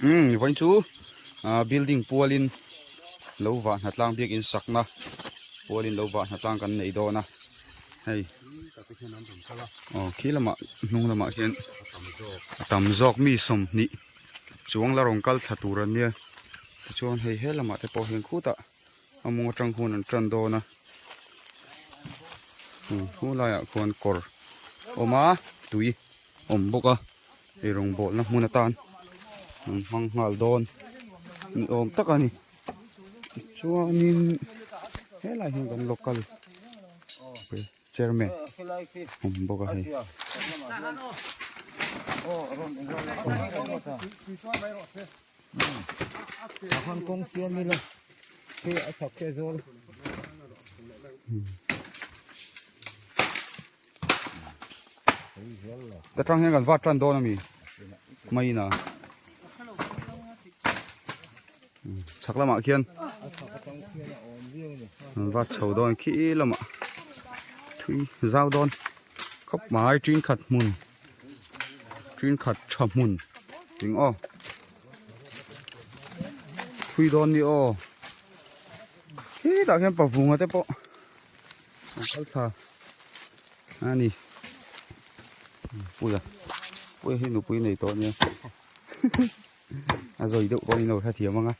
Umm vawiin chu ah building pualin lo vah hnatlang biakin sakna pualin lo vah hnatlang kan nei dawn a hei aw khi lamah hnung lamah hian a tam zawk mi 20 chuang la rawn kal thla tur an nia tichuan hei he lamah te pawh hian khutah a mawng atang khuan an tan dawn a khu laiah khuan kawr awm a tui awm bawk a eirawng bawlna hmun atan an hmang nghal dawn ni awm tak a ni tichuanin helai hian kan local chairman awm bawk a hei. Ta tang hian kan vat tan dawn ami mai na chhak lamah khian an vat chho dawn khi lamah thui zau dawn khawp mai tin khat hmun tin khat tha hmun eng aw thui dawn ni aw khitah khian pavunga te pawh an kal thla a ni puia puia hi nupui nei tawh ania a zawi deuh pawhin a lo hrethiam ang a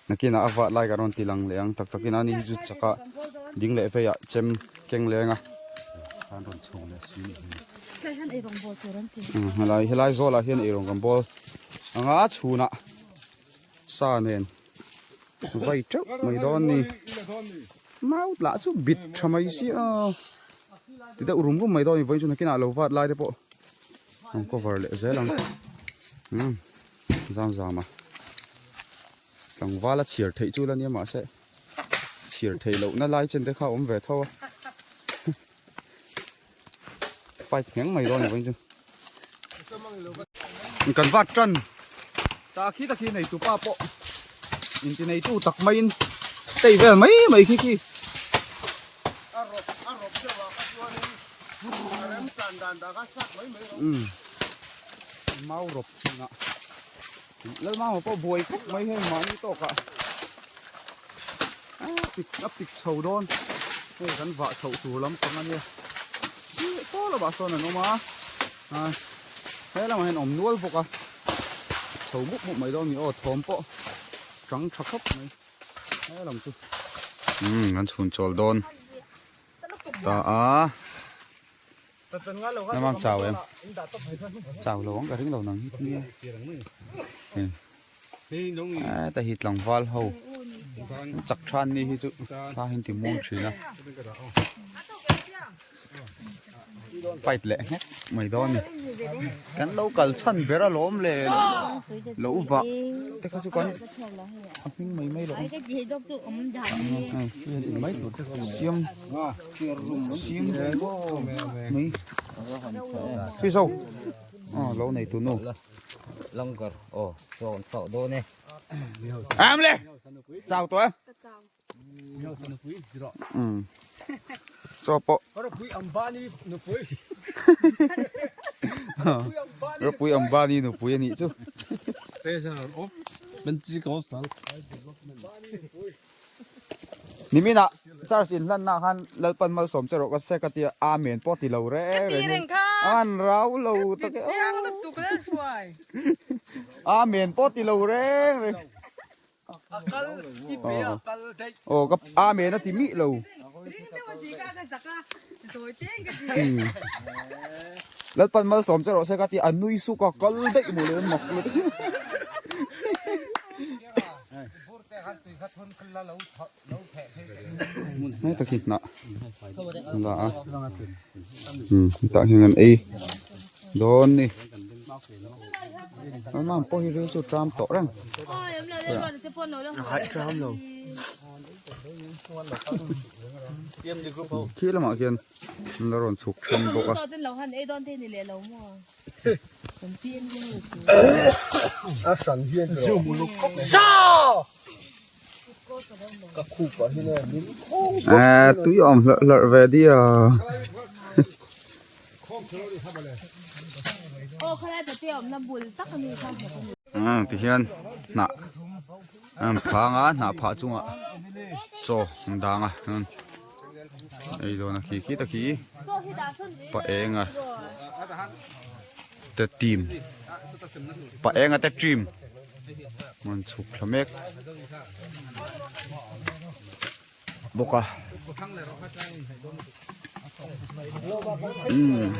nakinah a vat lai ka rawn ti lang leh ang tak takin ani hi chu chaka ding leh pheiah chem keng leng a helai helai zawlah hian eirawng kan bawl anga chhunah sa nen vai teuh mai dawn ni mau lah chu bit tha mai sia ti deuh rum rum mai dawn ni vawiin chu nakinah lo vat lai te pawh an cover leh zel ang umm zam zam a tlangval a chhiar theih chu la nia mahse chhiar theih loh na lai chen te kha a awm ve tho a fight ngheng mai dawn ni vawiin chu kan vat tan ta khi ta khi nei tupa pawh inti nei tu tak maiin tei vel mai mai khi khi. Umm mau rawp chhungah Lalmama pawh buai khawp mai hei mahni tawkah a pik a pik chho dawn hei kan vah chhoh tur lampang ania chiah saw lamah sawn an awm a a he lamah hian awm nual bawk a chho mup mup mai dawn a ni aw thawm pawh chang tha khawp mai he lam chu umm kan chhun chawl dawn ta a. Namang chau em chau lo ang ka ring lo nang hi nia a ta hi tlangval ho chak than ni hi chu thla hin ti muang thin a fight leh nghek mai dawn ni kan lo kal chhan ber alawm le lo vah te kha chu kan a hming mai mai lo siam lo nei tu nu langkar aw chaw chauh dawn e am le chau tawh em chaw pawh ropui ambani nupui ropui ambani nupui anih chu Niminah church in hlanna khan Lalpan malsawm che rawh ka se ka tia Amen pawh ti lo reng reng an rau lo tak e Amen pawh ti lo reng reng aw ka Amen a ti mih lo Lalpan malsawm che rawh se ka tia a nui suk a kal daih maw le mak lutuk. Hei tak hi hnah la a hetah hian an ei dawn ni a mam pawh hi ril chu tram tawh reng khi lamah khian an la rawn chhuk then bawk a. Tui awm hlarh hlarh ve dia. Tihian hnah an phang a hnah phah chungah chaw an dang a ei dawn a khi khi ta khi pa eng a te team pa eng a te team an chhuk thla mek bawk a umm.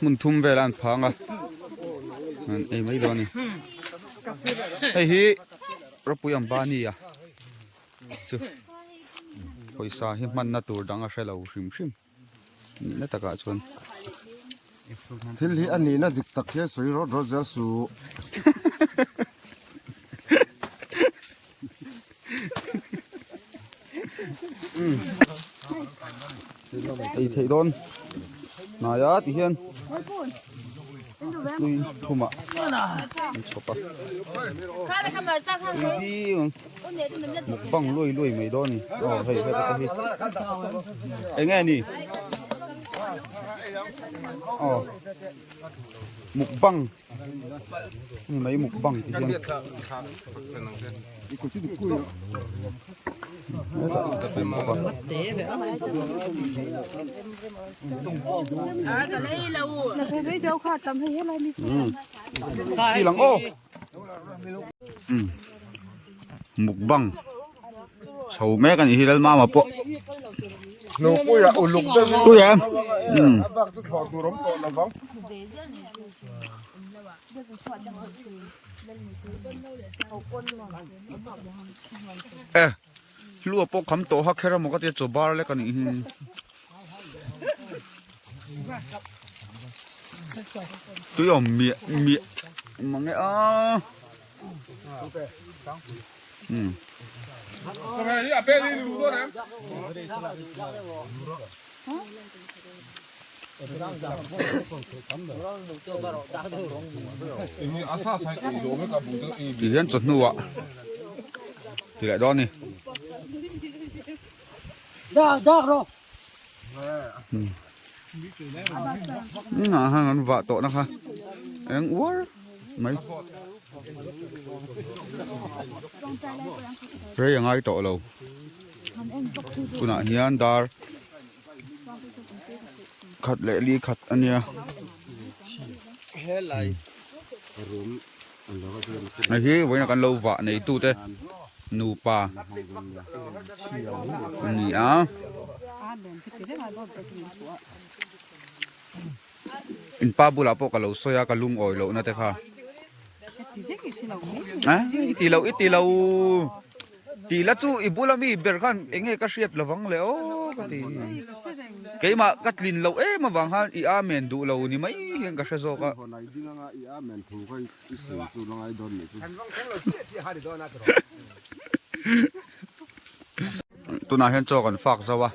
Hmun thum vel a an phang a an ei mai dawn a ni hei hi ropui Ambani a chu pawisa hi hmanna tur dang a hre lo hrim hrim nihna takah chuan. Thil hi a nihna dik tak hian sawi rawt rawt zel suh. Ei theih dawn hnai a ti hian tui thumah an chhawp a tui hi mukbang luai luai mai dawn a ni aw hei heta te hi eng nge ni aw mukbang ni mai mukbang ti hian hetah awm bawk a. Ti lang aw. Mukbang chho mek a nih hi Lalmama pawh Hnupuia uluk deuh in Tui em a bak chu thlawh tur awm tawh lo vang. E hlua pawh kham tawh ha kher emaw ka tia chaw bar lek a nih hi. Tui awm miah miah mang e a. Um. Ti hian chawhnu ah ti leh dawn a ni. Ah hian an vah tawh na kha eng uar mai rei a ngai tawh lo tunah hian dar khat leh li khat a nia hei hi vawiin ah kan lo vah neitute nupa an ni a. In pa bulah pawh ka lo sawi a ka lungawi lohna te kha i ti lo i ti lo tih la chu i bula mi ber khan eng nge ka hriat lovang le aw ka ti keimah ka tlin loh em avang khan i amen duh lo ni mai hian ka hre zawk a. Tunah hian chaw kan fak zo a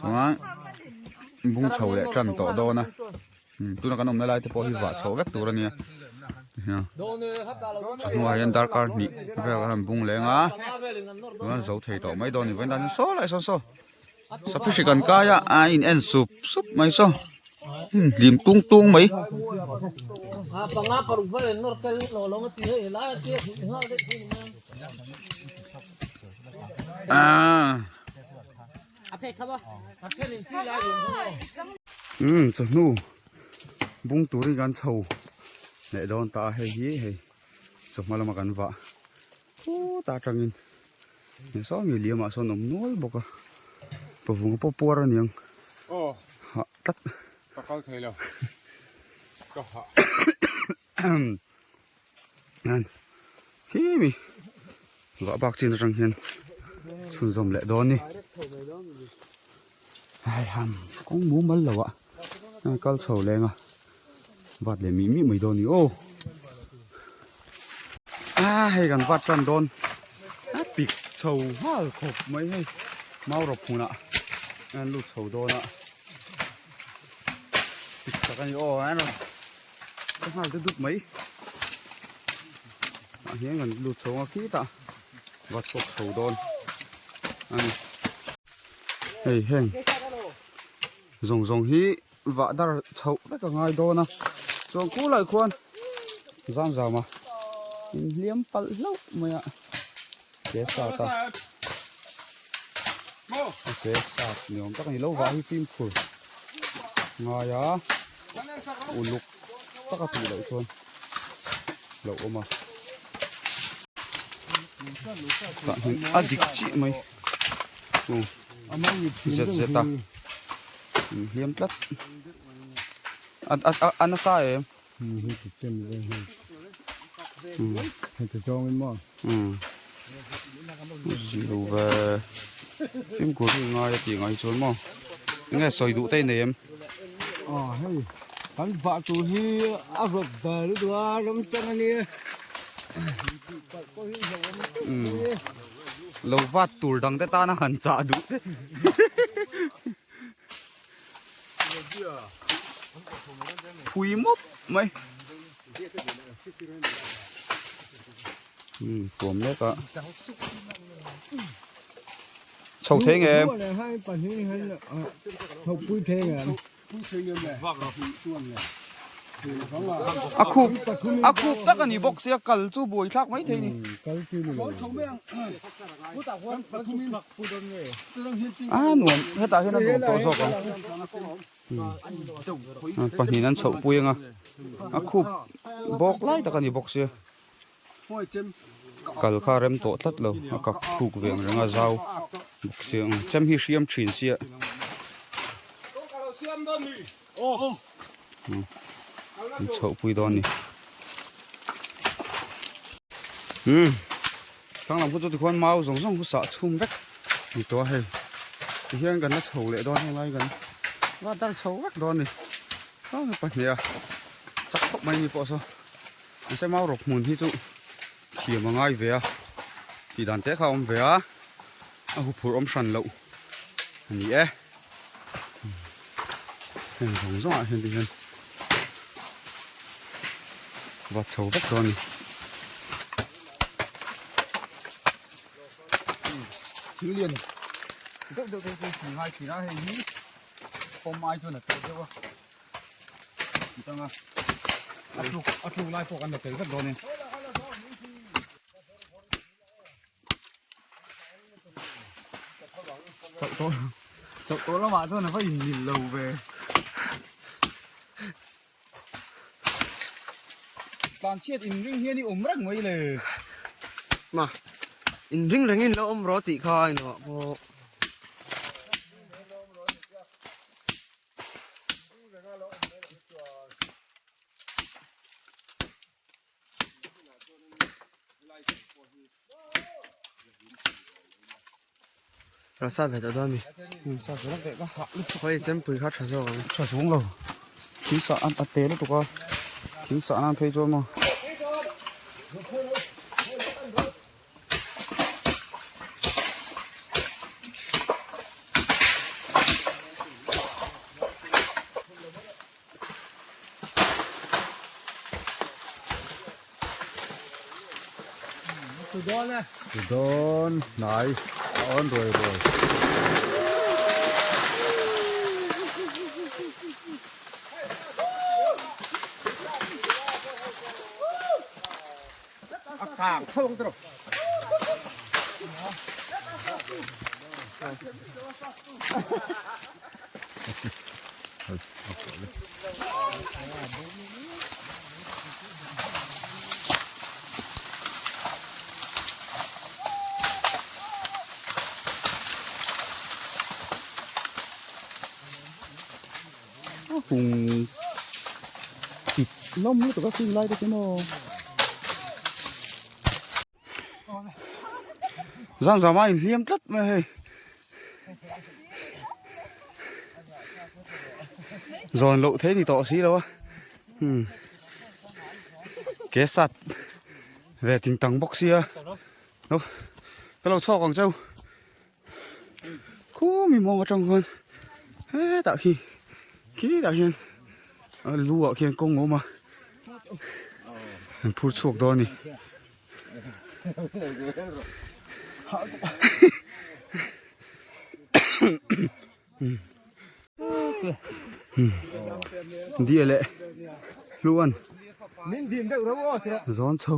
chuan bung chho leh tan tawh dawn a tuna kan awmna lai te pawh hi vah chhoh vek tur a nia chawhnuah hian darkar hnih vel a han bung leng a chuan zo thei tawh mai dawn a ni vawiin tan saw lai sawn saw Saphi hri kan kai a a in en sup sup mai saw hlim tung tung mai. Umm chawhnu bung turin kan chho leh dawn ta a hei hi hei chawhma lama kan vah khutah atangin Saw mi liam ah sawn awm nual bawk a pavung pawh puar a niang hah tlat ka kal thei lo ka hah an khi mi vah bak chin atang hian chhunzawm leh dawn ni hei ham kawng mumal lo ah kal chho leng a vat leh mih mih mai dawn ni aw a hei kan vat tan dawn a pik chho nghal khawp mai hei mau rawp hmunah an lut chho dawn a pik tak a ni aw an rawn. Ka nghal te dup mai. Tah hian kan lut chho ang a khitah va chhuak chho dawn a ni. Hei heng zawng zawng hi vah dar chhoh vek a ngai dawn a chuan khulai khuan zam zam a inhliam palh hlauh mai a ke sat a ke sat ni awm tak a ni lo vah hi fimkhur ngai a uluk tak a tih loh chuan lo awm a tah hian a dik chiah mai zet zet a inhliam tlat a nasa em zilo ve fimkhur hi ngai a tih ngai chuan maw enge sawi duh te i nei em hei kan vah tur hi a rawp ve lutuk a ram chang a nia Lo vat tur dang te tana han chah duh te. Phui mawp mai. Um tuam mek a. Chho thei nge em? A khup a khup tak a ni bawk sia kal chu buai thlak mai thei ni. A nuam hetah hian a nuam tawh zawk ang. Pahnih an chhoh pui ang a a khup bawk lai tak a ni bawk sia. Kal kha rem tawh tlat lo a kak thuk ve ang reng a zau bawk sia ang chem hi hriam thin sia an chhoh pui dawn a ni umm thlang lam khu chu tikhuan mau zawng zawng khu sah chhum vek ni tawh a hei tihian kan la chho leh dawn heng lai kan va dar chho vek dawn a ni pahnih a chak khawp mai ni pawh saw. Mahse mau rawk hmun hi chu thiam a ngai ve a, tih dan te kha a awm ve a, a huphurh awm hran loh a ni e. Heng zawng zawng ah hian ti hian va chho vek dawn a ni. Thil lian deuh deuh te hi an ngai thin a, hei hi pawm ai chuan a tel deuh a. Tanga a tluk a tluk lai pawh kan la tel vek dawn e. Chauh tawh chauh tawh lamah chuan a va inmil lo ve. Tlanchhiat inring hian i awm reng mai le. Ma inring rengin lo awm rawh tih kha inawh pawh. Rasa ve ta dawn mi. Sa ve lak ka hah lutuk. Khawi chempui kha tha zawk ang. Tha zawng lo. Thing sah an a te lutuk a. Thing sah nan phei chuan maw. Dawn hnai a awn ruai ruai. A kang tho ang tiraw. A hung pit hlawm lutuk a khing lai te chu maw zam zam a inhliam tlat mai a hei zawn loh theih a ni tawh si lo a umm ke sat ve ting tang bawk sia ka lo chhuak ang cheu. Khumi mawng atang khuan hetah khi khitah hian a lu ah khian kawng a awm a. An phur chhuak dawn a ni. Dia leh hluan zawn chho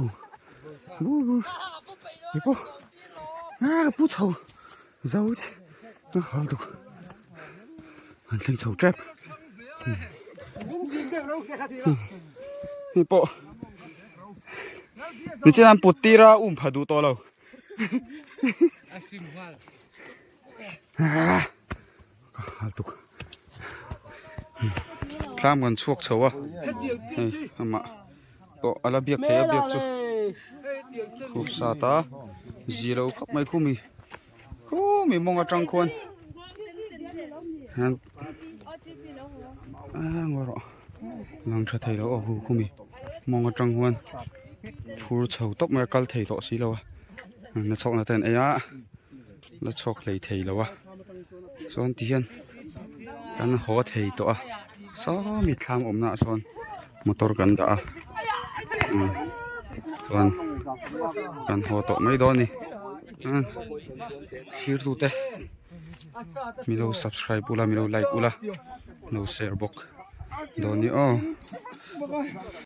bur bur ni pawh a ka pu chho zo che a hal tuk an thleng chho tep ni pawh nichin an put tir a um pha duh tawh lo. Ka hal tuk tlam kan chhuak chho a hei amah pawh a la biak thei a biak chu khup sat a zi lo khawp mai khumi khumi mawng atang khuan hian a ngawi rawh lang tha thei lo aw hu khumi mawng atang huan phur chho tawp mai a kal thei tawh si lo a na chhawkna te an ei a. La chhuak hlei thei lo a chuan ti hian kan haw thei tawh a sawmi thlam awmna ah sawn motor kan dah a umm chuan kan haw tawh mai dawn a ni umm thlir tute milo subscribe ula milo like ula milo share bawk dawn a ni aw.